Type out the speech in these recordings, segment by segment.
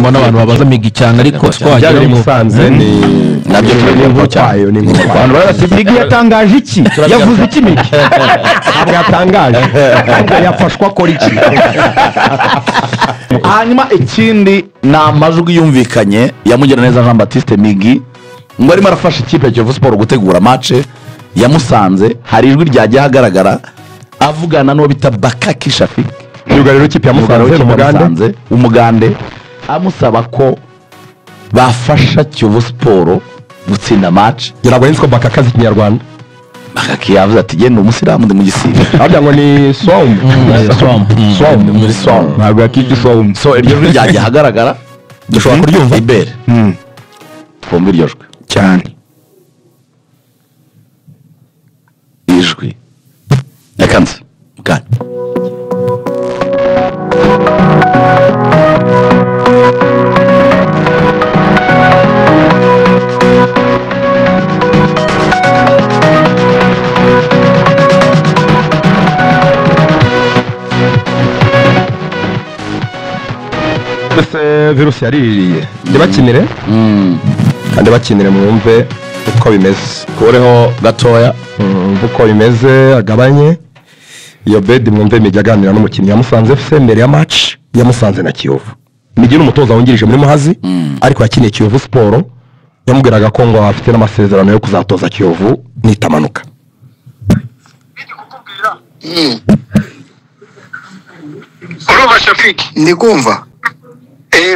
Mbona abantu babaza Migi cyane, ariko twagira ngo Musanze ni nabyo ni kwayo, ni abantu barabaza Migi yatangaje iki, yavuze iki Migi? Ntabwo yatangaje, ahubwo yafashwa akora iki. Hanyuma ikindi ni amajwi yumvikanye ya Mugiraneza Jean Baptiste Migi ngo arimo arafasha ikipe ya Kiyovu Sport gutegura match ya Musanze. Hari ijwi ryagiye ahagaragara avugana n'uwo bita Bakaki Shafik, myugariro w'ikipe ya Musanze, umugande, amusaba ko bafasha Kiyovu Sport gutsinda match. Ngira ngo Bakaki azi ikinyarwanda. Bakaki yavuze ati genda umusilamu ndi mu gisibo. Harya ngo ni Somu. Somu muri Somu. Ntabwo yakije Somu. So iryo jwi ryagiye ahagaragara, dushobora kuryumva ibere. Twumva iryo jwi cyane. Ijwi. Yakanze. Mukanya. Mbese virusi yariririye, ntibakinire kandi bakinire, mwumve uko bimeze. Kureho gatoya uko bimeze, agabanye iyo bedi, mwumve Migi aganira n'umukinnyi ya Musanze FC mbere ya match ya Musanze na Kiyovu. Migi ni umutoza wungirije muri Muhazi, ariko yakiniye Kiyovu Sport, yamubwiraga ko ngo afite n'amasezerano yo kuzatoza Kiyovu nitamanuka. Urumva Shafiki? Ndikumva.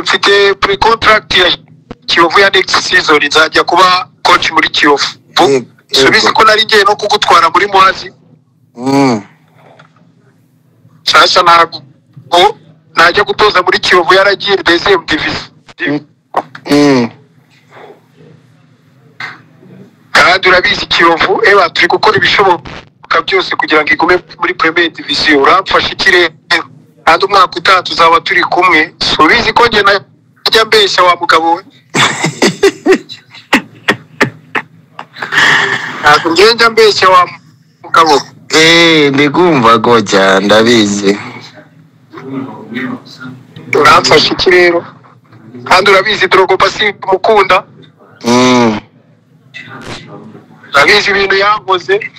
Mfite pre-contract ya Kiyovu ya next season, nzajya kuba coach muri Kiyovu. Subizi ko nari ngiye no kugutwara muri Muhazi. Sasa ntabwo najya gutoza muri Kiyovu, yaragiye deuxième division. Kandi urabizi Kiyovu eba turi gukora ibishoboka byose kugira ngo igume muri première division. Uramfasha ikirere kandi umwaka utaha tuzaba turi kumwe. Subizi ko njye najya mbeshya wa mugabo we. Ntabwo njye njya mbeshya wa mugabo. Ndikumva kocha, ndabizi. Uramfasha iki rero? Kandi urabizi Drogba si mukunda. Ndabizi ibintu yankoze.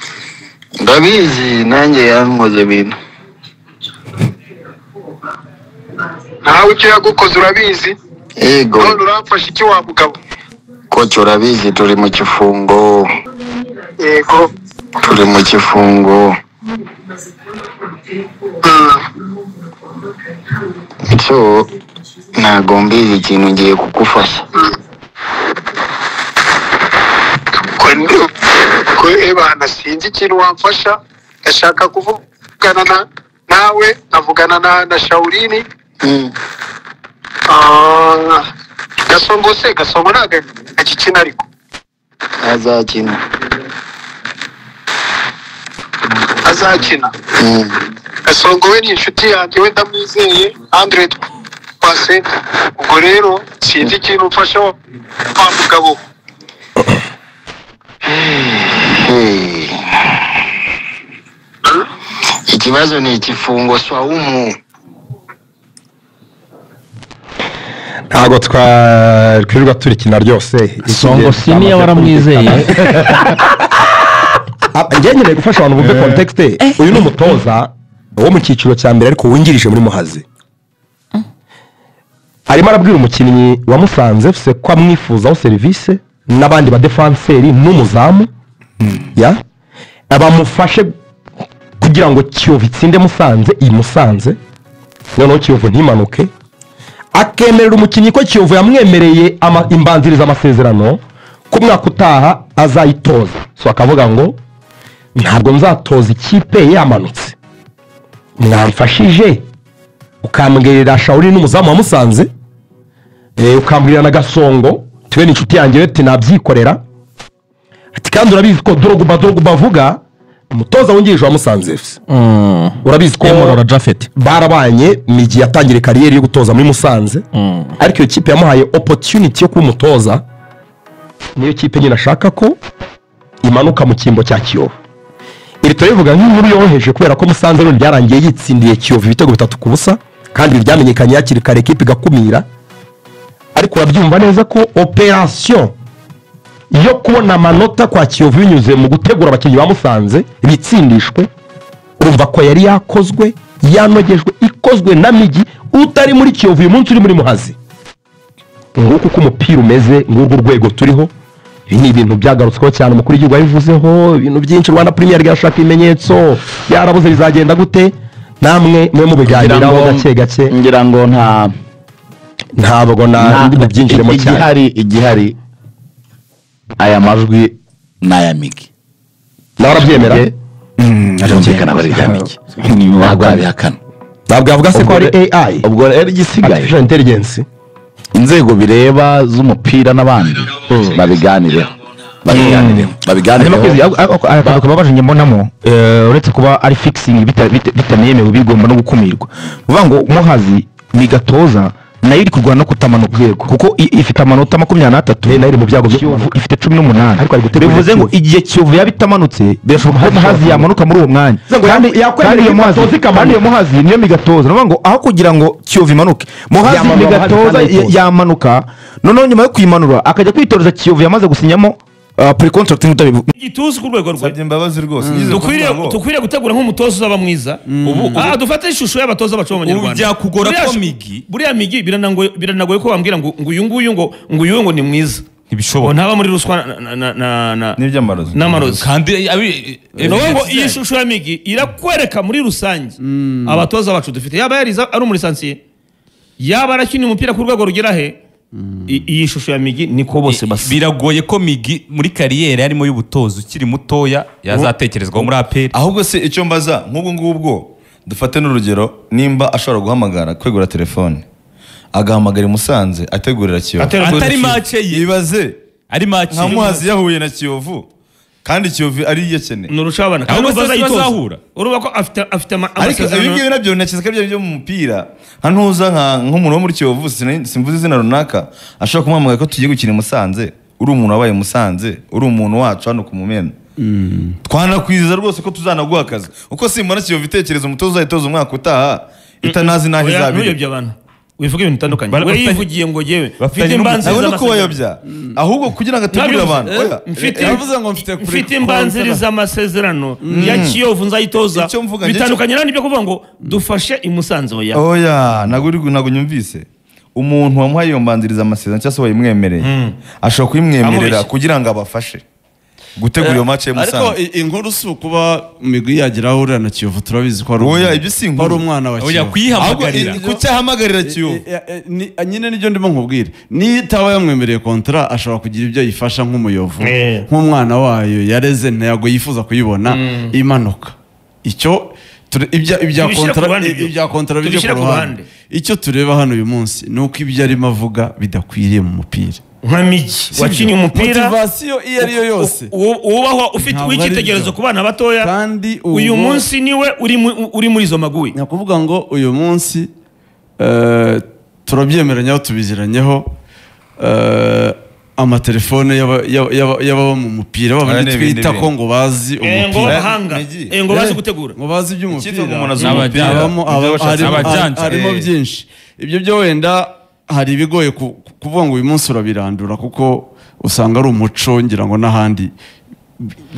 Ndabizi nanjye yankoze ibintu. Nawe icyo yagukoze urabizi. Yego. None uramfasha iki wa mugabo? Kocha urabizi turi mu kifungo. Yego. Turi mu kifungo. So ntabwo mbizi ikintu ngiye kugufasha. Ko ebana sinzi ikintu wamfasha, ndashaka kuvugana nawe, navugana na Shaurini. Gasongo se, Gasongo ntabwo agikina ariko azakina. Azakina. Gasongo we ni inshuti yanjye, we ndamwizeye 100%. Ubwo rero sinzi ikintu umfasha wa mugabo. Ikibazo ni ikifungo swaumu. Ntabwo twakwirirwa turikina ryose. Songo sini waramwizeye. Njye nkeneye gufasha abantu bumve context. Uyu ni umutoza wo mu cyiciro cya mbere ariko wungirije muri Muhazi. Arimo arabwira umukinnyi wa Musanze FC ko amwifuzaho serivisi n'abandi ba defenseri n'umuzamu, ya abamufashe kugira ngo Kiyovu itsinde Musanze imusanze, noneho Kiyovu ntimanuke. Akemerera umukinnyi ko Kiyovu yamwemereye imbanziriza amasezerano ko umwaka utaha azayitoza. So akavuga ngo ntabwo nzatoza ikipe yamanutse, mwamfashije ukambwirira Shauri n'umuzamu wa Musanze, ukambwirira na Gasongo tiwe ni inshuti yanjye ati nabyikorera. Ati kandi urabizi ko Drogba avuga umutoza wungirije wa Musanze FC. Urabizi ko barabanye Migi yatangire kariyeri yo gutoza muri Musanze, ariko iyo kipe yamuhaye opportunity yo kuba umutoza, niyo kipe nyine ashaka ko imanuka mu cyimbo cya Kiyovu. Iri turivuga nk'inkuru yoroheje kubera ko Musanze none byarangiye yitsindiye Kiyovu ibitego 3-0, kandi byamenyekanye hakiri kare, ikipe igakumira. Ariko urabyumva neza ko operation yo kubona amanota kwa Kiyovu binyuze mu gutegura abakinnyi ba Musanze bitsindishwe, urumva ko yari yakozwe, yanogejwe, ikozwe na Migi utari muri Kiyovu uyu munsi uri muri Muhazi. Nguko uko umupira umeze, ngurwo urwego turiho. Ibi ni ibintu byagarutsweho cyane, umukuru w'igihugu yabivuzeho ibintu byinshi. Rwanda Premier League irashaka ibimenyetso, byarabuze, bizagenda gute? Namwe mwe mubiganiraho gake gake. Ngira ngo ntabwo ndi bubyinjiremo cyane. Igihari aya majwi ni aya Migi. Nawe arabyemera? Byumvikana ko ari irya Migi, ntabwo arabihakana. Ntabwo yavuga se ko ari AI, Ubwo rero igisigaye, artificial intelligence. Inzego bireba z'umupira n'abandi babiganireho, babiganireho, babiganireho. Akantu kababaje njye mbonamo, uretse kuba ari fixing bitanemewe, bigomba no gukumirwa, uvuga ngo Muhazi ni gatoza nayo iri kurwana no kutamanuka, kuko ifite amanota 23, Nayo iri mu byago byo Kiyovu kumanuka. ifite 18. Ariko ari gutegura Bivuze ngo Kiyovu. igihe Kiyovu yaba itamanutse, birashoboka ko Muhazi yamanuka muri uwo mwanya. Bivuze ngo Kandi yakwemera kandi iyo ko Muhazi Gatoza ikamanuka. kandi iyo Muhazi niyo migatoza. Ni ukuvuga ngo aho kugira ngo Kiyovu imanuke, Muhazi Yamanura Muhazi migatoza kandi ayitoza. yamanuka, noneho nyuma yo kuyimanura akajya kwitoreza Kiyovu yamaze gusinyamo pre-contract nk'utabivuga. Igituza ku rwego rwe. Nsabye imbabazi rwose. Ngize Dukwiriye kuvuga ngo- dukwiriye gutegura nk'umutoza uzaba mwiza. Ubu Dufate ishusho y'abatoza bacu b'Abanyarwanda. Ubu byakugora Buriya ko Migi- buriya Migi biranagoye ko bambwira ngo uyu nguyu ngo uyu ngo ni mwiza. Ntibishoboka. Ngo ntaba muri ruswa na N'iby'amarozi. n'amarozi. Kandi Ni ukuvuga ngo iyi shusho ya Migi irakwereka muri rusange abatoza bacu dufite, yaba yarize ari umurisansiye, yaba arakina umupira ku rwego rugera he, iyi shusho ya Migi niko bose basa. Biragoye ko Migi muri kariyeri yarimo y'ubutoza ukiri mutoya yazatekerezwaho muri APR. Ahubwo se icyo mbaza, nk'ubwo ngubwo dufate n'urugero, nimba ashobora guhamagara, kwegura telefone agahamagara i Musanze ategurira Kiyovu, Atari match ye, ibaze ari match nka Muhazi yahuye na Kiyovu kandi Kiyovu ari iyakeneye. Ni urushabana. Ahubwo Kandi se azayitoza. bazahura. Urumva ko afite Ariko ibi amasezerano. ngibi nabyo ntekereza ko ari byo mu mupira, nka ntuza nk'umuntu wo muri Kiyovu, simvuze izina runaka, ashobora kumuhamagara ko tugiye gukina i Musanze, uri umuntu wabaye i Musanze, uri umuntu wacu hano ku Mumena, twanakwizeza rwose ko tuzanaguha akazi, uko simbona Kiyovu itekereza umutoza uzayitoza umwaka utaha itanazi n'aho Oya, izabiri. ntuyobye abantu, wivuge ibintu bitandukanye. We yivugiye ngo yewe bafitanye mfite imbanziriza Ntabwo no amasezerano. kubayobya, ahubwo kugira ngo ategurire Ntabyo- abantu. Oya. Yavuze ngo mfite Mfite imbanziriza amasezerano ya Kiyovu nzayitoza. Icyo mvuga njye Bitandukanye n'ibyo kuvuga ngo dufashe i Musanze, oya. Oya, ntabwo nyumvise. Umuntu wamuhaye iyo mbanziriza amasezerano cyangwa se wayimwemereye, ashobora kuyimwemerera Amubeshya. kugira ngo abafashe gutegura iyo match ya Ariko Musanze. inkuru si ukuba Migwi yagira aho ahurira na Kiyovu, turabizi ko ari Oya, ibyo si inkuru. ko ari umwana wa Oya, Kiyovu. Ahubwo kuyihamagarira. kuki ahamagarira Kiyovu? Nyine nibyo ndimo nkubwira, niyo itaba yamwemereye kontara, ashobora kugira ibyo yifasha nk'umuyovu, nk'umwana wayo yareze, ntabwo yifuza kuyibona imanuka. Icyo ibya Tubishyire ku kontara, ruhande ibyo. ibya kontara bijye Tubishyire ku ku ruhande. ruhande. Icyo tureba hano uyu munsi ni uko ibyo arimo avuga bidakwiriye mu mupira. Nka Migi wakinnye umupira, Motivasiyo iyo ari yo yose wubahwa, ufite Ntabwo ari w'icyitegererezo byo. ku bana batoya, Kandi uyu munsi niwe uri muri izo maguye. Ni ukuvuga ngo uyu munsi turabyemeranyaho, tubiziranyeho, amatelefone y'ababa mu mupira Aya babandi ni ibindi twita ko bintu. ngo bazi Ngo umupira, b'abahanga, Migi. ngo bazi gutegura, ngo bazi iby'umupira, Icyitwa ngo umuntu azi umupira. Ibyo bashatse Abajanja. Harimo byinshi. Ibyo byo wenda hari ibigoye kuvuga ngo uyu munsi urabirandura, kuko usanga ari umuco, ngira ngo n'ahandi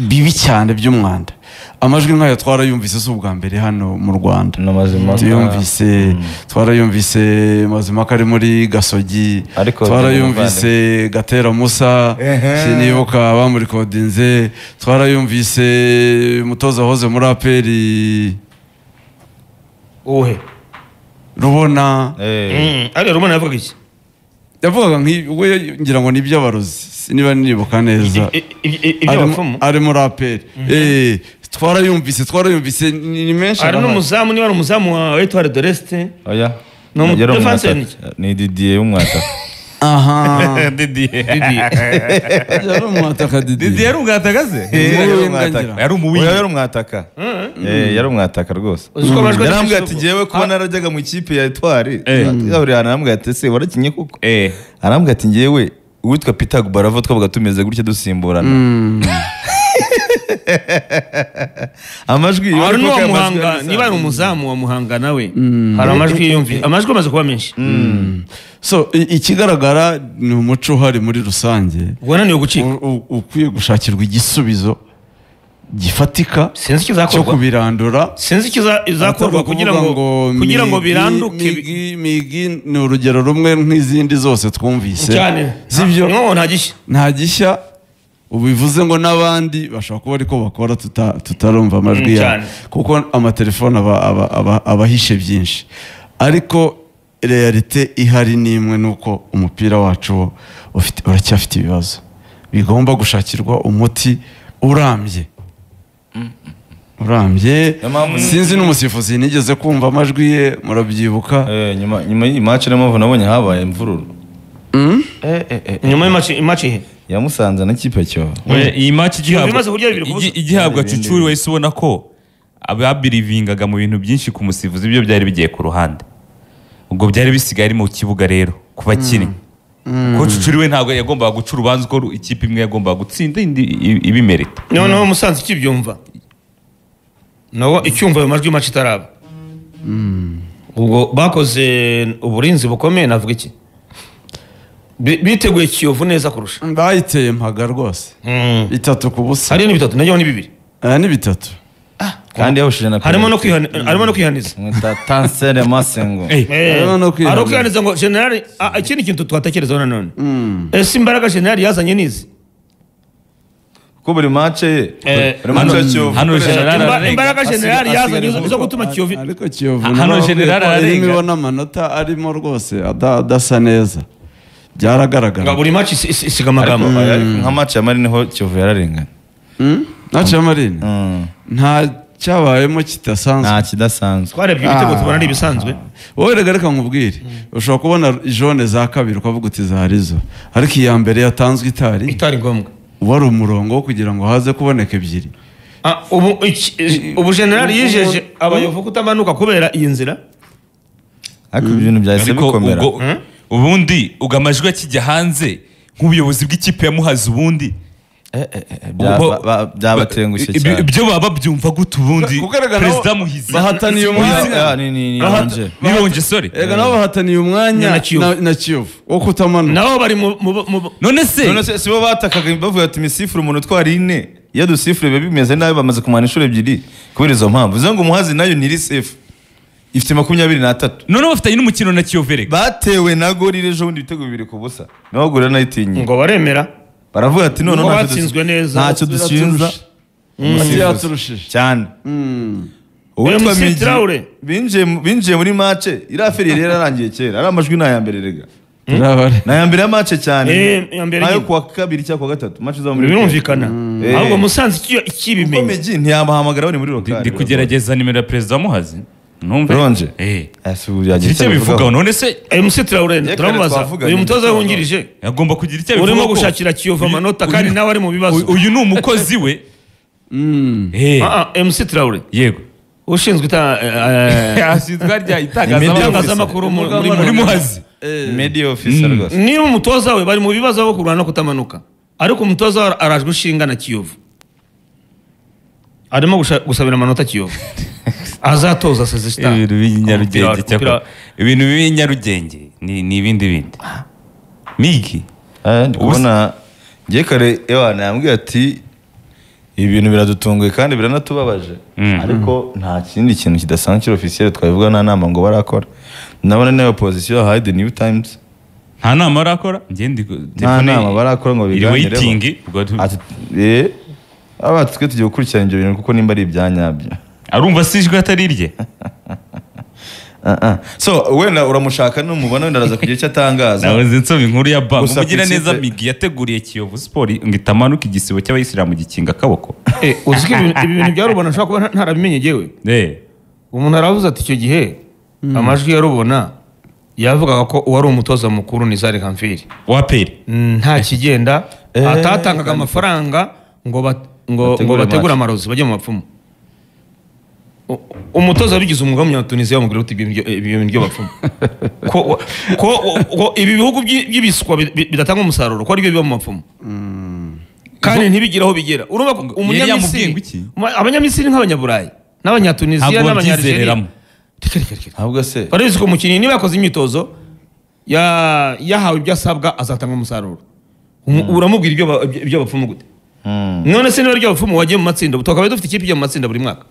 bibi cyane by'umwanda. Amajwi nk'aya twarayumvise, si ubwa mbere hano mu Rwanda Na Mazimpaka. tuyumvise, twarayumvise Mazimpaka ari muri Gasogi, Ariko twarayumvise Gatera Musa, sinibuka bamurikodinze, twarayumvise umutoza wahoze muri APR Uwuhe? Rubona. Ariya Rubona yavugaga iki? Yavugaga nk'ibi, ubwo ngira ngo ni iby'abarozi niba nibuka neza. Iby'abapfumu. Ari muri APR. Twarayumvise ni menshi Hari arahari. n'umuzamu, niba ari umuzamu wa Etoile de l'Est. Oya. Ni umu- Yari defense umwataka. Ni Didier w'umwataka. Aha. Didier. Didier. Yari umwataka Didier. Didier yari umwataka se? Yari Umuwinga umwataka. ngira. Yari umuwinga. Oya, yari umwataka. Yari umwataka rwose. Uzi ko amajwi Yarambwiye ari ati njyewe kuba narajyaga mu ikipe ya Etoile. Eh. Yahuriye ahantu arambwira ati ese warakinye koko? Eh. Arambwira ati njyewe uwitwa Peter Gubarava twabaga tumeze gutya dusimburana. Amajwi hari n'uwa Muhanga, niba ari umuzamu wa Muhanga nawe hari amajwi yiyumviye, amajwi amaze kuba menshi. So ikigaragara ni umuco uhari muri rusange wananiwe gucika, ukwiye gushakirwa igisubizo gifatika. Sinzi cyo ikizakorwa, kubirandura. Sinzi ikizakorwa kugira ngo biranduke. Migi ni urugero rumwe nk'izindi zose twumvise cyane, sibyo? No, nta gishya, nta gishya. Ubivuze ngo n'abandi bashobora kuba ariko bakora tutarumva amajwi yabo, kuko amatelefone abahishe byinshi. Ariko realite ihari ni imwe, nuko umupira wacu uracyafite ibibazo bigomba gushakirwa umuti urambye. Sinzi n'umusifuzi nigeze kumva amajwi ye, murabyibuka. Nyuma y'iyi match niyo mpamvu nabonye habaye imvururu. Nyuma y'imatch ihe yamusanze na kipe Kiyovu. Iyi match igihabwa Cucuri wese ubona ko ababirivingaga mu bintu byinshi ku musifuzi, ibyo byari bigiye ku ruhande. Ubwo byari bisigaye ari mu kibuga rero ku bakinnyi. Ko Cucuri we ntabwo yagombaga guca urubanza uko ikipe imwe yagombaga gutsinda indi ibimerita. Noneho Musanze ikibyumva nawo icyumva ayo majwi match itaraba. Ubwo bakoze uburinzi bukomeye, navuga iki, biteguye Kiyovu neza kurusha. Bayiteye mpaga rwose. 3-0. Hari ni 3 najyo ni 2. Ni 3. Kandi yahushije na harimo no kwihaniza. Mwita tansere masengo. Harimo kwihaniza ngo general, ikindi kintu twatekerezaho nanone. Ese imbaraga general yazanye nizi? Ko buri match ye, buri match ya Kiyovu. Hano general imbaraga general yazanye zo gutuma Kiyovu. Ariko Kiyovu hano general arenga imibona amanota arimo rwose adasa neza. Byaragaragara. Buri match isiga amagambo. Nka match ya Marine ho Kiyovu yararenganye. Match ya Marine nta cyabayemo kidasanzwe. Nta kidasanzwe. Twarebye ibitego tubona ari ibisanzwe. Wowe rega reka nkubwire, ushobora kubona jaune za kabiri ukavuga uti zarizo, ariko iya mbere yatanzwe itari ngombwa. Wari umurongo wo kugira ngo haze kuboneka ebyiri. Ubu general yijeje abayovu kutamanuka kubera iyi nzira. Ariko ibintu byahise bikomera. Ubundi ugamajwi akijya hanze nk'ubuyobozi bw'ikipe ya Muhazi ubundi byabatengushye cyane. Ibyo baba babyumva gute ubundi Perezida Muhizi bahataniye umwanya ni Ronje, sorry. Ega nabo bahataniye umwanya na Kiyovu wo kutamanuka. Nabo bari mu none se sibo batakaga bavuga ati misifure umuntu twari ine iyo dusifure biba bimeze nabi, bamaze kumana inshuro ebyiri kubera izo mpamvu. Bivuze ngo Muhazi nayo ni safe ifite 23. None bafitanye n'umukino na Kiyovu rega. Batewe na gorire ejo bundi ibitego 2-0. Naho gorira nayitinye. Ngo baremera. Baravuga ati none batsinzwe neza. Ntacyo dushinza. Yaturushije cyane. Uwitwa Migi binjiye muri match iraferi yari yararangiye kera. Ari amajwi na ya mbere rega. Na ya mbere ya match cyane. Ayo kuwa kabiri cyangwa kuwa gatatu match zo muri birumvikana. Ahubwo Musanze ikibimenye. Migi ntiyabahamagara bari muri lokale. Ndi kugerageza nimero ya Perezida Muhazi. Numve Ronje. Icyo bivuga none se MC Traoré turamubaza uyu mutoza wungirije agomba kugira icyo bivuga, urimo gushakira Kiyovu amanota kandi nawe ari mu bibazo. Uyu ni umukozi we. MC Traoré yego ushinzwe itangazamakuru muri Muhazi, media officer rwose. Niba umutoza we bari mu bibazo bwo kurwana no kutamanuka, ariko umutoza arajwe ushinga na Kiyovu, arimo gusabira amanota Kiyovu azatoza Sezistan. Ibintu by'inyarugenge cyakora ibintu by'inyarugenge ni ibindi bindi. Migi ubona ngiye kare ewana yambwiye ati ibintu biradutunguye kandi biranatubabaje, ariko nta kindi kintu kidasanzwe kiri officiel twabivuga, nta nama ngo barakora. Nabona nayo opposition yahaye The New Times nta nama barakora, ngiye ndi nta nama barakora ngo biganireho. Aba twe tugiye gukurikirana ibyo bintu kuko nimba ari ibyanyabyo. Arumva sijwe atari irye. So wenda uramushaka numubona wenda araza kugira icyo atangaza. Nawe nsoma inkuru ya bank umugira neza Migi yateguriye Kiyovu Sport ngo itamanuka igisibo cy'abayisilamu gikinga akaboko. Uzi ko ibi bintu bya Rubona nshobora kuba ntarabimenye jewe. Umuntu aravuze ati icyo gihe amajwi ya Rubona yavugaga ko uwari umutoza mukuru ni Zari Kamfiri wa APR nta kigenda, atatangaga amafaranga ngo bategure amarozi bajye mu bapfumu. Umutoza wabigize umwuga w'umunyatunisiya bamubwira uti ibyo bintu by'abapfumu ko ibi bihugu by'ibiswa bidatanga umusaruro ko aribyo biba mu bapfumu. Kandi ntibigire aho bigera. Urumva ko umunyamisiri, abanyamisiri nk'abanyaburayi n'abanyatunisiya n'abanyarigeria ahubwo se barabizi ko umukinnyi niba yakoze imyitozo yahawe ibyo asabwa azatanga umusaruro. Uramubwira ibyo bapfumu gute? None se niba ibyo bapfumu wagiye mu matsinda, tukaba dufite ikipe ijya mu matsinda buri mwaka,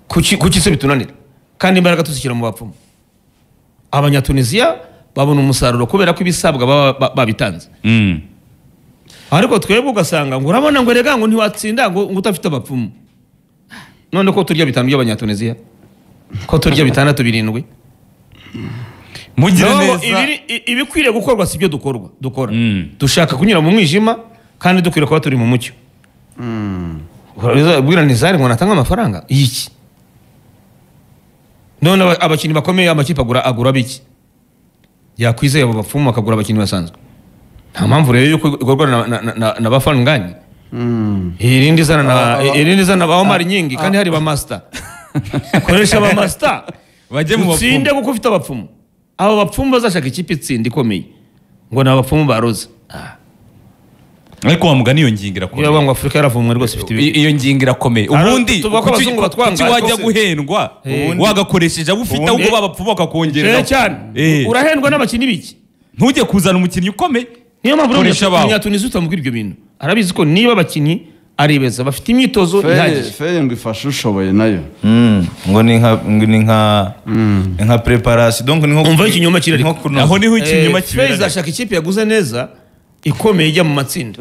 kuki se bitunanira kandi imbaraga tuzishyira mu bapfumu? Abanyatunisiya babona umusaruro kubera ko ibisabwa baba babitanze. Ariko twebwe ugasanga ngo urabona ngo rega ngo ntiwatsinda ngo utafite abapfumu. None ko turya bitanu by'abanyatunisiya, ko turya 6 7 mugira neza. Ibikwiriye gukorwa si byo dukora. Dushaka kunyura mu mwijima kandi dukwiriye kuba turi mu mucyo. Urabwira Nizari ngo natanga amafaranga iki? None abakinnyi bakomeye amakipe agura biki? Yakwizeye abo bapfumu akagura abakinnyi basanzwe. Nta mpamvu rero yuko igorwa na bafanganye. Irindi zana ba Omar nyingi kandi hari ba master. Koresha ba master bajye mu bapfumu. Utsinde kuko ufite abapfumu. Abo bapfumu bazashaka ikipe itsinda ikomeye ngo ni abapfumu ba Roza. Ariko wa mugani iyo ngingo irakomeye. Iyo ngo Afrika yaravumwe rwose ifite iyo ngingo irakomeye. Ubundi kuki wajya guhendwa wagakoresheje abo ufite ahubwo babapfumu bakakongerera cyane. Urahendwa n'abakinnyi biki? Ntujye kuzana umukinnyi ukomeye. Niyo mpamvu Umunyatunisi utamubwira ibyo bintu. Arabizi ko niba abakinnyi ari beza bafite imyitozo ihagije. Feye ngo ifashe ushoboye nayo. Ngo ni nka preparation, donc ni nko umva ikinyoma kirariko. Aho niho ikinyoma kibera. Feye izashaka ikipe yaguze neza ikomeye ijya mu matsinda.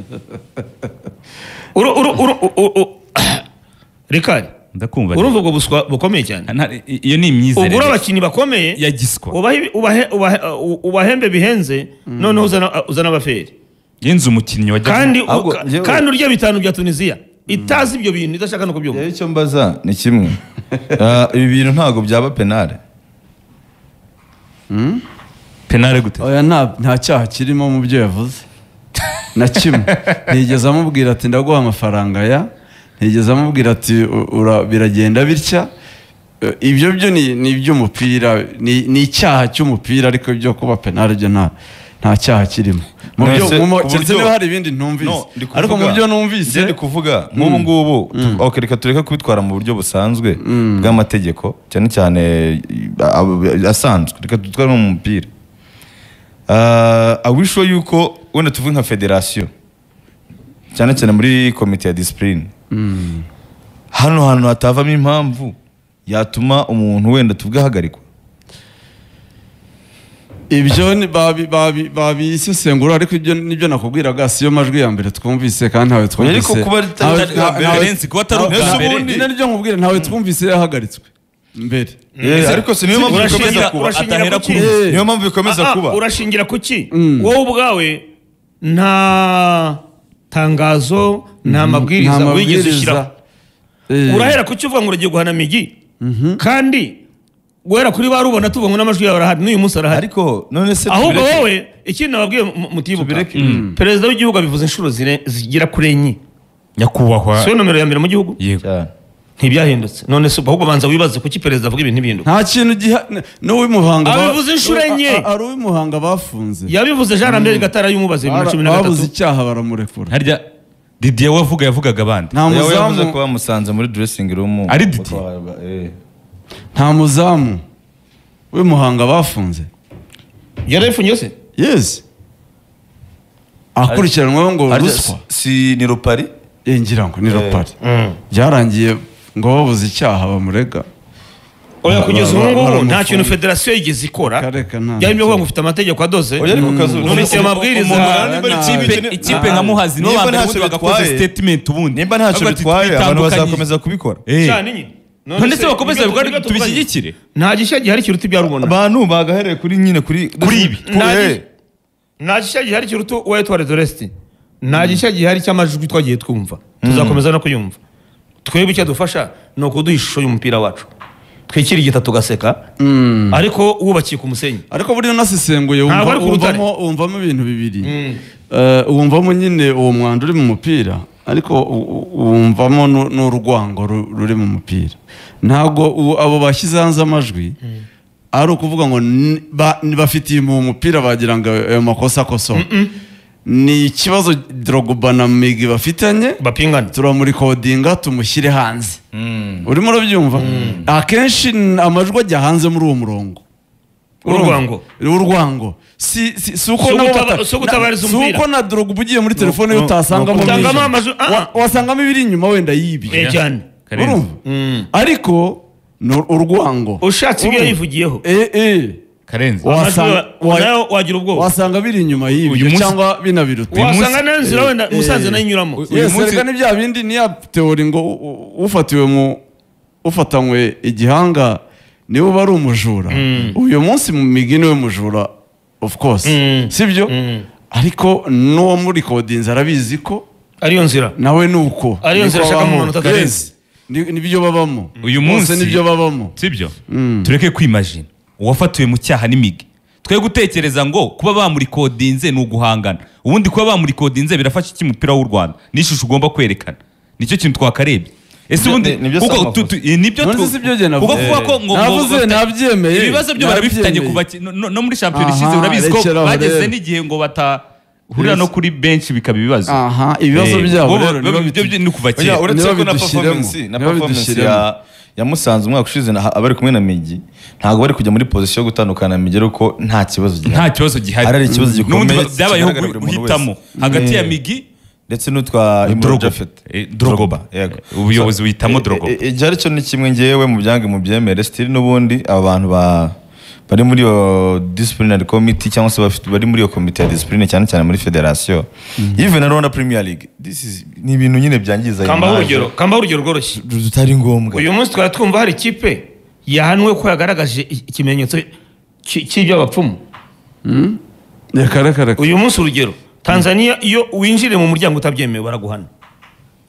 Rikari ndakumva. Urumva ubwo buswa bukomeye cyane. Iyo ni imyizerere. Ugura abakinnyi bakomeye ya giswa. Ubahembe bihenze noneho uzana abaferi. Yenze umukinnyi wajya kandi urya bitanu bya Tunisia itazi ibyo bintu idashaka no kubyumva. Icyo mbaza ni kimwe. Ibi bintu ntago byaba penale. Penale gute? Oya nta cyaha kirimo mu byo yavuze. Na kimwe. Ntigeze amubwira ati ndaguha amafaranga ya, ntigeze amubwira ati biragenda bitya. Ibyo byo ni iby'umupira, ni icyaha cy'umupira, ariko ibyo kuba penale byo nta cyaha kirimo. Mu byo keretse niba hari ibindi ntumvise. Ariko mu byo numvise ndi kuvuga nk'ubu ngubu, okay, reka tureke kubitwara mu buryo busanzwe bw'amategeko, cyane cyane asanzwe, reka dutware mu mupira. Awisho yuko wenda tuvuge nka federation cyane cyane muri komite ya discipline, hano hantu hatavamo impamvu yatuma umuntu wenda tuvuge ahagarikwa. Ibyo babisesengura, ariko ibyo nibyo nakubwiraga si yo majwi ya mbere twumvise kandi ntawe twumvise. Ariko kuba nibyo nkubwira ntawe twumvise yahagaritswe mbere. Ariko si niyo mpamvu bikomeza kuba. Niyo mpamvu bikomeza kuba. Urashingira kuki? Wowe ubwawe nta tangazo nta mabwiriza wigeze ushyiraho. Urahera kuki uvuga ngo uragiye guhana Migi? Kandi guhera kuri barubona tubonye n'amajwi yawe arahari n'uyu munsi arahari. Ariko none se ahubwo wowe ikindi nababwiye mutibuka, perezida w'igihugu abivuze inshuro zigera kuri 4. Nyakubahwa si nomero ya mbere mu gihugu. Yego. Ntibyahindutse. None se ahubwo banza wibaze kuki perezida avuga ibintu ntibihinduke. Nta kintu n'uwimuhanga abivuze inshuro 4. Ari uwimuhanga bafunze. Yabivuze Jean Lambert Gatara yumubaze 2013. Babuze icyaha baramurekura. Harya Didier wavuga yavugaga abandi. Nta muzamu yavuze ko bamusanze muri dressing room. Ari Didier. Nta muzamu w'imuhanga bafunze. Yarafungiye se? Yes. Akurikiranweho ngo ruswa. Si ni Rupari? Ngira ngo ni Rupari. Byarangiye ngo babuze icyaha bamurega. Oya kugeza ubu ngubu nta kintu federasiyo yigeze ikora. Byari byo ngo ufite amategeko adoze. Ufite amabwiriza. Ikipe nka Muhazi nibo bambere ubundi bagakoze statement ubundi. Nimba ntacyo bitwaye abantu bazakomeza kubikora. Cyane nyine. None se bakomeza bikora tubishyigikire. Nta gishya gihari kiruta ibya rubona. Abantu bagahereye kuri nyine kuri ibi. Nta gishya gihari kiruta uwa Etoile de l'Est. Nta gishya gihari cy'amajwi twagiye twumva. Tuzakomeza no kuyumva. Twebwe icyo dufasha ni ukuduha ishusho y'umupira wacu. Twikirigita tugaseka, ariko wubakiye ku musenyi. Ariko buriya nasisenguye wumvamo ibintu bibiri. Wumvamo nyine uwo mwanda uri mu mupira, ariko wumvamo n'urwango ruri mu mupira. Ntabwo abo bashyize hanze amajwi ari ukuvuga ngo bafitiye mu mupira bagira ngo ayo makosa akosoke. Ni ikibazo Drogba na Migi bafitanye, bapingana, turamurikodinga tumushyire hanze. Urimo urabyumva? Akenshi amajwi ajya hanze muri uwo murongo urwango. Si uko na na Drogba ugiye muri telefone ye utasangamo wasangamo ibiri inyuma wenda yibye cyane. Urumva? Ariko ni urwango ushatse ibyo yivugiyeho. Karenzi wagira ubwoba wasanga biri inyuma y'ibyo cyangwa binabiruta, wasanga n'inzira wenda Musanze nayo inyuramo. Uyu munsi ni bya bindi ni ya teori ngo ufatiwe mu ufatanywe igihanga niwe uba ari umujura. Uyu munsi mu Migi niwe mujura of course, sibyo? Ariko n'uwo muri kodinze arabizi ko ariyo nzira, nawe nuko ariyo nzira ashaka mu manota. Karenzi nibyo babamo uyu munsi, nibyo babamo, sibyo? Tureke kwimagine uwafatiwe mu cyaha n'Imigi, twe gutekereza ngo kuba bamurikodinze ni uguhangana. Ubundi kuba bamurikodinze birafasha iki umupira w'u Rwanda? N'ishusho ugomba kwerekana, nicyo kintu twakarebye. Ese ubundi kuko nibyo kuko kuba ko ngo navuze nabyemeye, ibibazo byo barabifitanye kuva no muri shampiyona ishize, urabizi ko bageze n'igihe ngo batahurira no kuri bench bikaba ibibazo. Aha, ibibazo byabo rero ni kuva kera. Uretse ko na performance ya Musanze umwaka ushize abari kumwe na Migi ntabwo bari kujya muri position yo gutandukana na Migi, ariko nta kibazo gihari, nta kibazo gihari, ari ikibazo gikomeye byabayeho guhitamo hagati ya Migi ndetse n'utwa Drogba. Yego, ubuyobozi buhitamo Drogba. Icyo cyo ni kimwe ngewe mu byange mu byemere still n'ubundi aba bantu bari muri iyo disciplinary committee cyangwa se bari muri iyo komite ya discipline cyane cyane muri federation, even na Rwanda Premier League, this is ni ibintu nyine byangiza. Kamba urugero rworoshye rutari ngombwa. Uyu munsi twari twumva hari ikipe yahanwe ko yagaragaje ikimenyetso cy'iby'abapfumu. Uyu munsi urugero Tanzania, iyo winjire mu muryango utabyemewe baraguhana.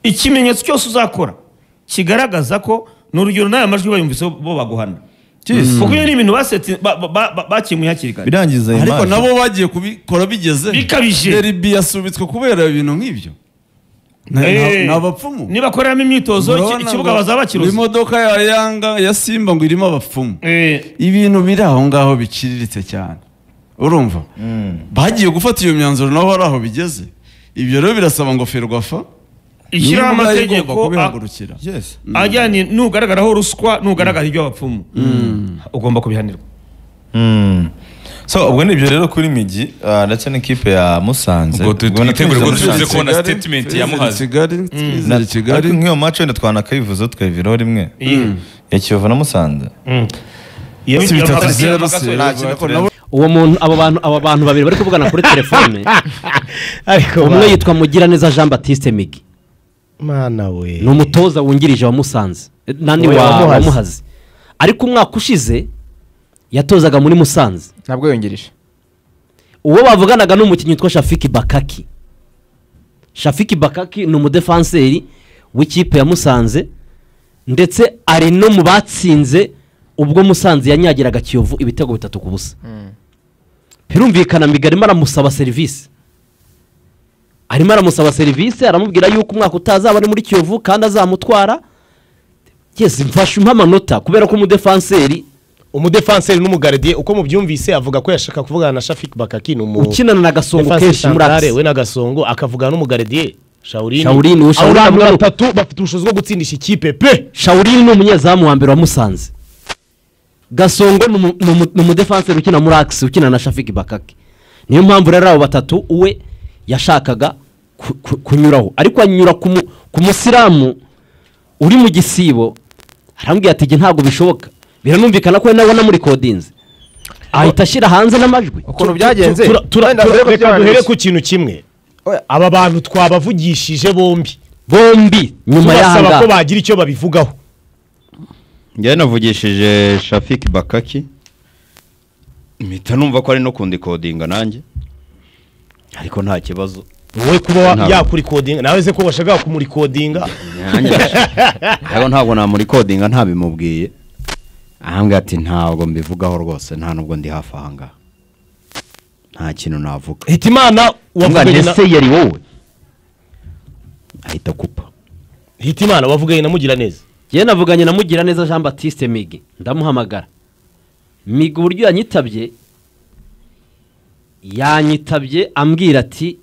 Ikimenyetso cyose uzakora kigaragaza ko n'urugero n'aya majwi bayumvise bo baguhana. Kuko iyo ni ibintu basetse bakimuye hakiri kare, birangiza. Ariko nabo bagiye kubikora bigeze bikabije. Derby yasubitswe kubera ibintu nk'ibyo. Ni abapfumu nibakoreramo imyitozo ikibuga bazaba bakiruze. Imodoka ya Yanga ya Simba ngo irimo abapfumu. Ibintu biri aho ngaho biciriritse cyane. Urumva? Bagiye gufata iyo myanzuro nabo ari aho bigeze. Ibyo rero birasaba ngo Ferwafa ishyiraho amategeko ajyanye nugaragaraho ruswa, nugaragara ibyo abapfumu ugomba kubihanirwa. So ubwo nibyo rero kuri Migi ndetse n'ikipe ya Musanze. Ubwo twitegure ko tuze kubona statement ya Muhazi Kigali. Nk'iyo match wenda twanakayivuze tukayiviraho rimwe ya Kiyovu na Musanze. Uwo muntu abo bantu babiri bari kuvugana kuri telefone, umwe yitwa Mugiraneza Jean Baptiste Migi, mana we, ni umutoza wungirije wa Musanze nani wa Muhazi, ariko umwaka ushize yatozaga muri Musanze ntabwo yungirije. Uwo bavuganaga n'umukinnyi witwa Shafiki Bakaki. Shafiki Bakaki ni umudefanseri w'ikipe ya Musanze, ndetse ari no mu batsinze ubwo Musanze yanyagiraga Kiyovu ibitego 3-0. Birumvikana Migi arimo aramusaba serivisi, aramubwira yuko umwaka utazaba ari muri Kiyovu kandi azamutwara. Yes, mfashe amanota kubera ko umudefanseri n'umugardier uko mubyumvise avuga ko yashaka kuvugana na Shafik Bakaki, ni ukinana na Gasongo kenshi muri axe, we na Gasongo akavugana n'umugardier Shaurini. Shaurini batatu bafite ubushobozi bwo gutsindisha ikipe pe. Shaurini ni umunyezamu wa mbere wa Musanze, Gasongo ni umudefanseri ukina muri axe ukina na Shafik Bakaki. Niyo mpamvu rero abo batatu uwe yashakaga kunyuraho, ariko anyura ku musilamu uri mu gisibo, arambwira ati ntabwo bishoboka. Biranumvikana ko nawe namurikodinze, ahita ashyira hanze n'amajwi. Ukuntu byagenze reka duhere ku kintu kimwe. Aba bantu twabavugishije bombi nyuma y'ahangaha ko bagira icyo babivugaho. Njye navugishije Shafik Bakaki, mpita numva ko ari no kundikodinga nanjye, ariko nta kibazo. Wowe kuba yakurikodinga nawe se ko washakaga kumurikodinga? Ariko ntabwo namurikodinga ntabimubwiye. Ahambwe ati ntabwo mbivugaho rwose, nta nubwo ndi hafi aha ngaha, nta kintu navuga. Hitimana wavuganye na se yari wowe ahita kupa. Hitimana wavuganye na Mugiraneza? Njye navuganye na Mugiraneza Jean Baptiste Migi, ndamuhamagara. Migi uburyo yanyitabye ambwira ati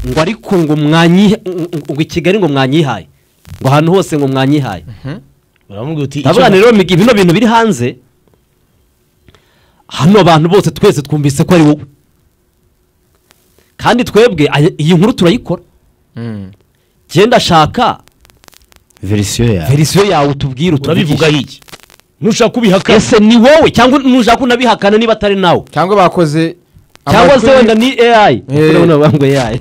Ngo ariko ngo mwanyi ngo i Kigali ngo mwanyihaye. Ngo ahantu hose ngo mwanyihaye. Baramubwira uti Ndavuga rero Migi bino bintu biri hanze hano abantu bose twese twumvise ko ari wowe. Kandi twebwe iyi nkuru turayikora. Genda shaka verisiyo yawe utubwire urabivuga iki? Nushaka kubihakana ese ni wowe cyangwa nushaka unabihakana niba atari nawe cyangwa bakoze cyangwa se wenda ni AI urabona bango AI.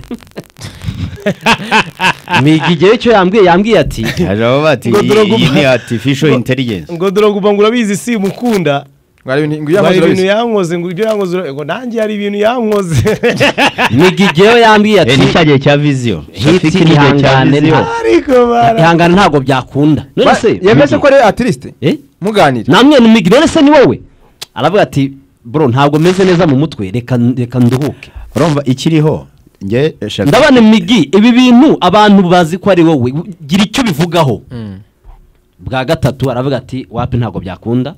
Migi igihe cyo yambwiye ati aje bati iyi ni artificial intelligence. Ngo Drogba ngo urabizi si mukunda ngo ibintu yankoze ngo ibyo yankoze ngo nanjye hari ibintu yankoze. Migi igihe yambwiye ati ni cyagiye cya vision Shafiki ni cya vision ihangane ntago byakunda. None se yemeze ko ari artiste muganira namwe ni Migi none se ni wowe? Aravuga ati bro ntabwo meze neza mu mutwe reka nduhuke. Urumva ikiriho nge ndabana Migi ibi bintu abantu bazi ko ari wowe gira icyo bivugaho. Bwa gatatu aravuga ati wapi ntago byakunda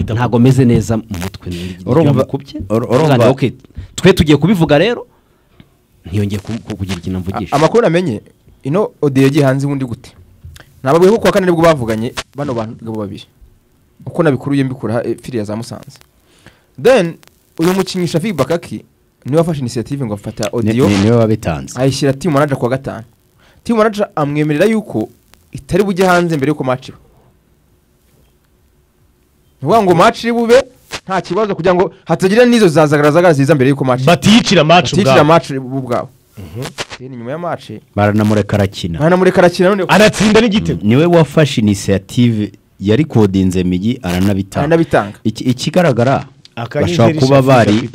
ntago meze neza mu mutwe. Urumva okay twe tugiye kubivuga rero ntiyongeye kugira ikintu mvugisha. Amakuru namenye ino audio yagiye hanze ubundi gute nababwiye ko kuwa kane nibwo bavuganye bano bantu babiri uko nabikuruye mbikura firiya za Musanze. Then uyu mukinnyi Shafiki Bakaki niwe wafashe initiative ngo afata audio niwe wabitanze ayishyira team manager kuwa gatanu. Team manager amwemerera yuko itari bujye hanze mbere yuko match iba. Nuvuga ngo match iri bube nta kibazo kugira ngo hatagira nizo zazagaragara ziza mbere yuko match batiyicira match ubwabo. Batiyicira match ubwabo. Then nyuma ya match baranamureka arakina none aratsinda n'igitego. Niwe wafashe initiative yari kodinze Migi aranabitanga. Ikigaragara bashobora kuba bari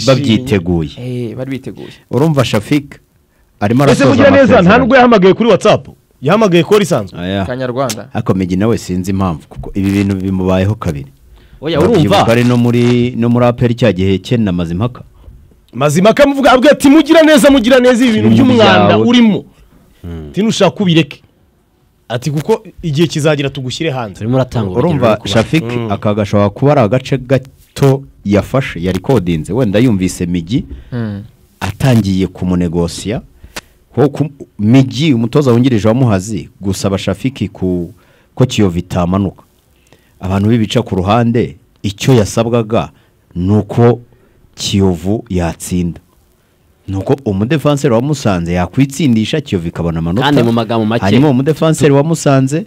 babyiteguye. Bari biteguye. Urumva Shafik arimo arasoza amasezerano. Ese neza nta nubwo yahamagaye kuri WhatsApp yahamagaye kuri isanzwe Kanyarwanda. Ariko Migi nawe sinzi impamvu kuko ibi bintu bimubayeho kabiri. Oya urumva ari no muri APR cya gihe cye na Mazimpaka. Mazimpaka muvuga abwe ati mugira neza ibi bintu by'umwanda urimo. Tinushaka kubireke. Ati kuko igihe kizagira tugushyire hanze. Urumva Shafik aka gashobora kuba ari agace gato yafashe yari kodinze wenda yumvise Migi atangiye kumunegosia ko Migi umutoza wungirije wa Muhazi gusaba Shafiki ko Kiyovu itamanuka. Abantu bibica ku ruhande icyo yasabwaga nuko Kiyovu yatsinda. Nuko umudefanseri wa Musanze yakwitsindisha Kiyovu ikabona amanota. Kandi mu magambo make hanyuma umudefanseri wa Musanze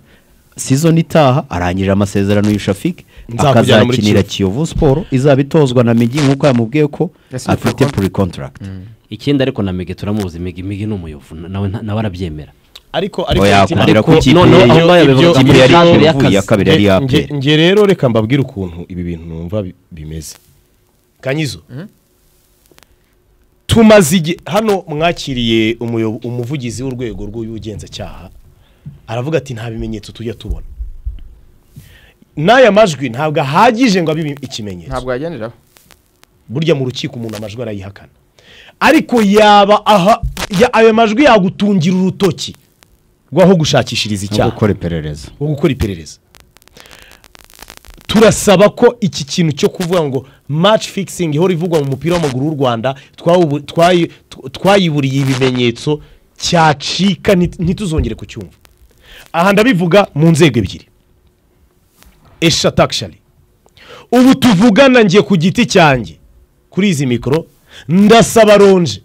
season itaha arangije amasezerano y'u Shafik akazakinira Kiyovu Sport izabitozwa na Migi nkuko yamubwiye ko afite pre contract. Ikindi ariko na Migi turamuzi Migi ni umuyovu nawe arabyemera. Ariko nge rero reka mbabwire ukuntu ibi bintu numva bimeze. Kanyizo tumaze hano mwakiriye umuvugizi w'urwego rw'ubugenzacyaha aravuga ati nta bimenyetso tujya tubona. N'aya majwi ntabwo ahagije ngo abe ikimenyetso. Ntabwo yagenderaho. Burya mu rukiko umuntu amajwi arayihakana. Ariko yaba aha ayo majwi yagutungira urutoki rwaho gushakishiriza icyaha. Gukora iperereza. Turasaba ko iki kintu cyo kuvuga ngo match fixing ihora ivugwa mu mupira w'amaguru w'u Rwanda twayiburiye ibimenyetso cyacika ntituzongere kucyumva. Aha ndabivuga mu nzego ebyiri eshatu actually. Ubu tuvugana ngiye ku giti cyanjye kuri izi mikoro ndasaba Ronje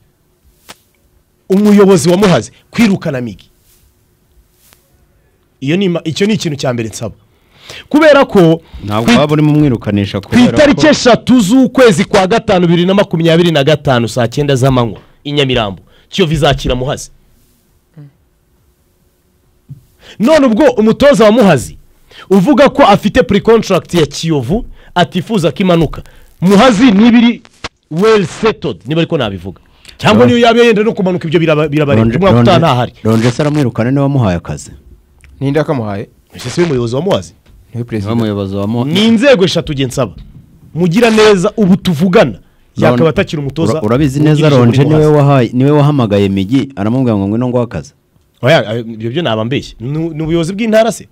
umuyobozi wa Muhazi kwirukana Migi. Iyo ni icyo ni ikintu cya mbere nsaba. Kubera ko ntabwo waba urimo umwirukanisha kubera ko itariki 3 z'ukwezi kwa 5 2025 saa 9 z'amanywa i Nyamirambo Kiyovu izakira Muhazi. None ubwo umutoza wa Muhazi uvuga ko afite pre contract ya Kiyovu atifuza kimanuka Muhazi nibiri well settled niba ariko nabivuga cyangwa niyo yaba yenda no kumanuka ibyo birabareba umwaka utaha ntahari. Ronje se aramwirukana niwe wamuhaye akazi. Ninde akamuhaye? Ese si umuyobozi wa Muhazi? Niwe president. Umuyobozi wa Muhazi. Ni inzego eshatu nge nsaba. Mugira neza ubu tuvugana yakaba atakira umutoza. Urabizi neza Ronje niwe wahaye niwe wahamagaye Migi aramubwira ngo ngwino ngo akazi. Oya ibyo byo naba mbeshye. Ni ubuyobozi bw'intara se?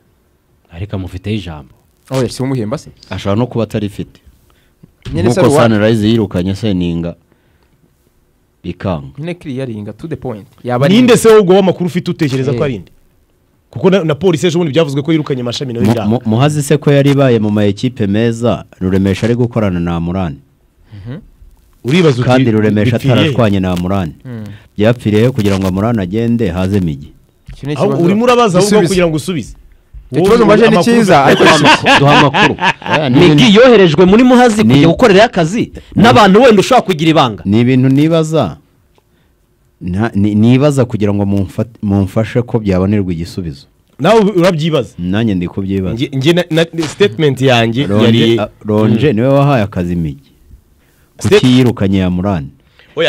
Ariko amufiteho ijambo. Oya si umuhemba se? Ashobora no kuba atarifite. Nkuko Sunrise yirukanye Seninga. Bikanga. Nyine clearinga to the point. Yaba ari Ninde se wowe w'amakuru ufite utekereza ko ari inde? Kuko na polisi ejo bundi byavuzwe ko yirukanye Mashami nawe biranga. Muhazi se ko yari ibaye mu ma ekipe meza, Ruremesha ari gukorana na Amurani. Uribaza uti kandi Ruremesha bipfiriye? atarashwanye na Amurani. Byapfiriye kugira ngo Amurani agende haze Migi. Aho urimo urabaza ahubwo kugira ngo usubize. Ikibazo mbaje ni cyiza ariko duha amakuru. Migi yoherejwe muri Muhazi kujya gukorera akazi n'abantu wenda ushobora kugira ibanga. Ni ibintu nibaza. Nibaza kugira ngo mumfashe ko byabonerwa igisubizo. Nawe urabyibaza. Nanjye ndi kubyibaza. Nge na statement yanjye yari Ronje niwe wahaye akazi Migi. Kuki yirukanye ya Murani?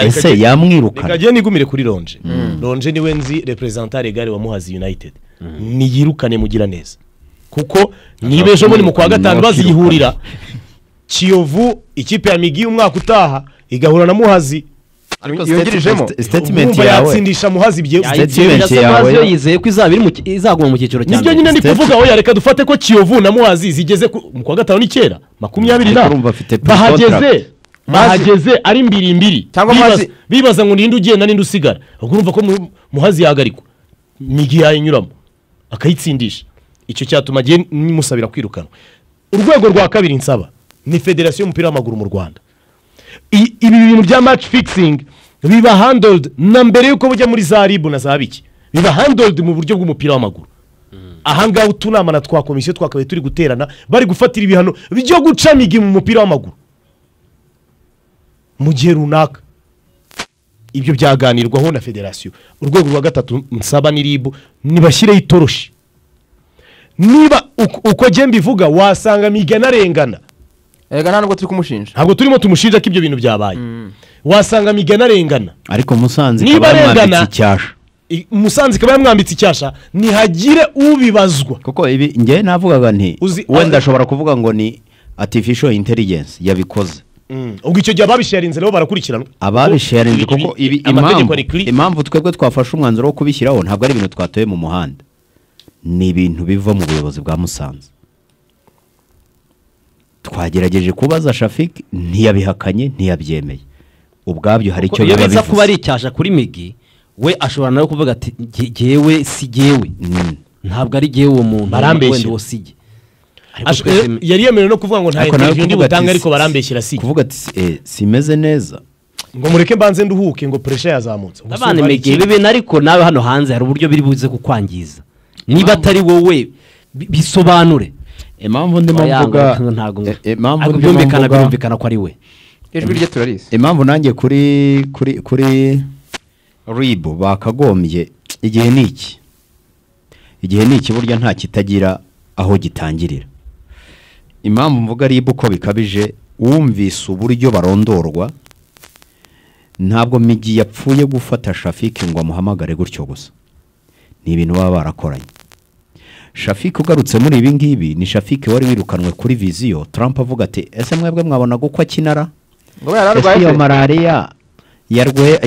Ese yamwirukana? Reka jye nigumire kuri Ronje. Ronje niwe nzi representant legal wa Muhazi United. Niyirukane mugira neza. Kuko niba ejo muri mu kwa gatanu bazihurira Kiyovu ikipe ya Migi umwaka utaha igahura na Muhazi. Yongerejemo statement yawe yatsindisha Muhazi bye. Statement yawe yizeye ko izaba iri izaguma mu cyiciro cya mbere. Nibyo nyine ndi kuvuga oya reka dufate ko Kiyovu na Muhazi zigeze mu kwa gatanu ni kera 20 na bahageze ari mbiri mbiri bibaza ngo ninde ugenda ninde usigara. Ubwo urumva ko Muhazi yahagarikwa Migi yayinyuramo akayitsindisha. Icyo cyatuma agiye musabira kwirukanwa. Urwego rwa kabiri nsaba ni Federasiyo y'umupira w'amaguru mu Rwanda. Ibi bintu bya match fixing biba handled na mbere yuko bujya muri za RIB na za biki, biba handled mu buryo bw'umupira w'amaguru. Aha ngaha utunama na twa komisiyo twakabaye turi guterana bari gufatira ibihano byo guca Migi mu mupira w'amaguru mu gihe runaka. Ibyo byaganirwaho na federasiyo. Urwego rwa gatatu nsaba ni RIB nibashyireho itoroshi. Niba uko jye mbivuga wasanga Migi anarengana. Ega ntabwo turi kumushinja. Ntabwo turimo tumushinja ko ibyo bintu byabaye. Wasanga Migi anarengana. Ariko Musanze ikaba yamwambitse icyasha. Musanze ikaba yamwambitse icyasha ntihagire ubibazwa. Kuko ibi nge navugaga nti wenda ashobora kuvuga ngo ni artificial intelligence yabikoze. Ubwo icyo gihe ababisharinze nabo barakurikiranwa. Ababisharinze kuko ibi impamvu twebwe twafashe umwanzuro wo kubishyiraho ntabwo ari ibintu twatoye mu muhanda. Ni ibintu biva mu buyobozi bwa Musanze. Twagerageje kubaza Shafik ntiyabihakanye ntiyabyemeye. Ubwabyo hari icyo biba bivuze. Kuba ari icyasha kuri Migi we ashobora nawe kuvuga ati jyewe si jyewe. Ntabwo ari jyewe uwo muntu wenda uwo si jye. Yari yemerewe no kuvuga ngo nta interview ndi butanga ariko barambeshyira si. Kuvuga ati simeze neza. Ngo mureke mbanze nduhuke ngo pressure yazamutse. Abana Migi ibi bintu ariko nawe hano hanze hari uburyo biri buze kukwangiza. Niba atari wowe bisobanure. Impamvu ndimo mvuga impamvu byumvikana birumvikana ko ari we. Ijwi rye turarizi. Impamvu nanjye kuri kuri kuri RIB bakagombye igihe niki. Igihe niki burya nta kitagira aho gitangirira. Impamvu mvuga RIB uko bikabije wumvise uburyo barondorwa ntabwo Migi yapfuye gufata Shafik ngo amuhamagare gutyo gusa. Ni ibintu baba barakoranye. Shafik ugarutse muri ibi ngibi ni Shafik wari wirukanwe kuri Viziyo. Trump avuga ati ese mwebwe mwabona uko akinara? Ese iyo malaria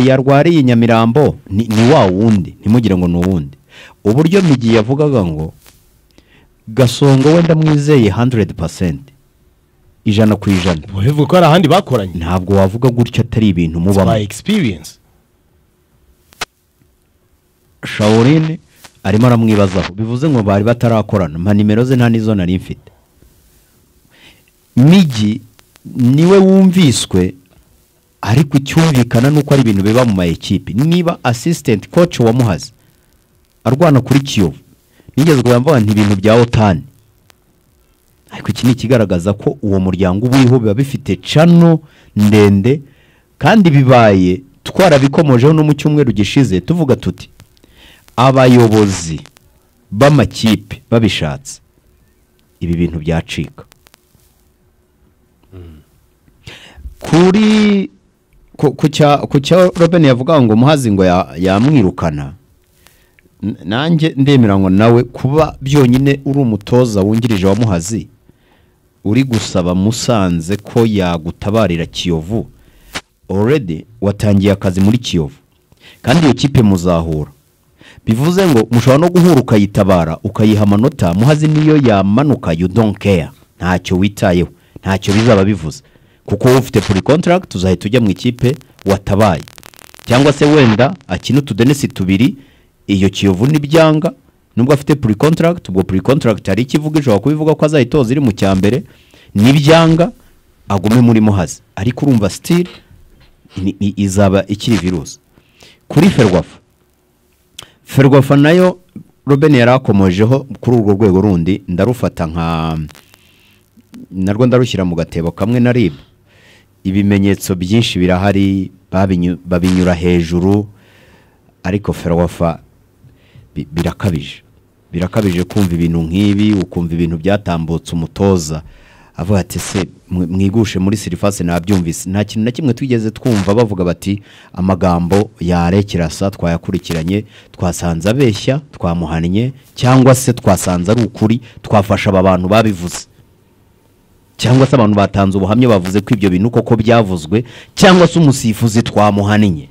yarwariye Nyamirambo ni wa wundi ntimugire ngo ni uwundi. Uburyo Migi yavugaga ngo Gasongo wenda mwizeye 100% 100%. Uvuga ko ari ahandi bakoranye. Ntabwo wavuga gutyo atari ibintu mubamo. By experience. Shaolin arimo aramwibazaho bivuze ngo bari batarakorana mpa nimero ze nta nizo nari mfite. Migi niwe wumviswe ariko icyumvikana nuko ari ibintu biba mu ma ekipe. Niba assistant coach wa Muhazi arwana kuri Kiyovu nigeze kuba nti ibintu bya Otani, ariko iki ni ikigaragaza ko uwo muryango uburiho biba bifite channel ndende kandi bibaye twarabikomojeho no mu cyumweru gishize tuvuga tuti abayobozi b'amakipe babishatse ibi bintu byacika. Kuri ku cya Robin yavuga ngo Muhazi ngo yamwirukana, nanjye ndemera ngo nawe kuba byonyine uri umutoza wungirije wa Muhazi uri gusaba Musanze ko yagutabarira Kiyovu, already watangiye akazi muri Kiyovu kandi iyo kipe muzahura, bivuze ngo mushobora no guhura ukayitabara ukayiha amanota. Muhazi niyo yamanuka you don't care, ntacyo witayeho, ntacyo bizaba bivuze kuko wowe ufite pre contract uzahita ujya mu ikipe watabaye. Cyangwa se wenda akina utudenesi tubiri, iyo Kiyovu n'ibyanga nubwo afite pre contract, ubwo pre contract hari ikivuga, ishobora kubivuga ko azayitoza iri mu cya mbere, n'ibyanga agume muri Muhazi. Ariko urumva still izaba ikiri virusi. Kuri Ferwafa nayo Robin yarakomojeho kuri urwo rwego rundi, ndarufata nka narwo ndarushyira mu gatebo kamwe na RIB. Ibimenyetso byinshi birahari, babinyura hejuru, ariko Ferwafa birakabije kumva ibintu nk'ibi, ukumva ibintu byatambutse umutoza avuga ati se mwigushe muri sirifase nabyumvise. Nta kintu na kimwe twigeze twumva bavuga bati amagambo yarekirasa twayakurikiranye, twasanze abeshya, twamuhannye, cyangwa se twasanze ari ukuri, twafasha aba bantu babivuze, cyangwa se abantu batanze ubuhamya bavuze ko ibyo bintu koko byavuzwe, cyangwa se umusifuzi twamuhannye.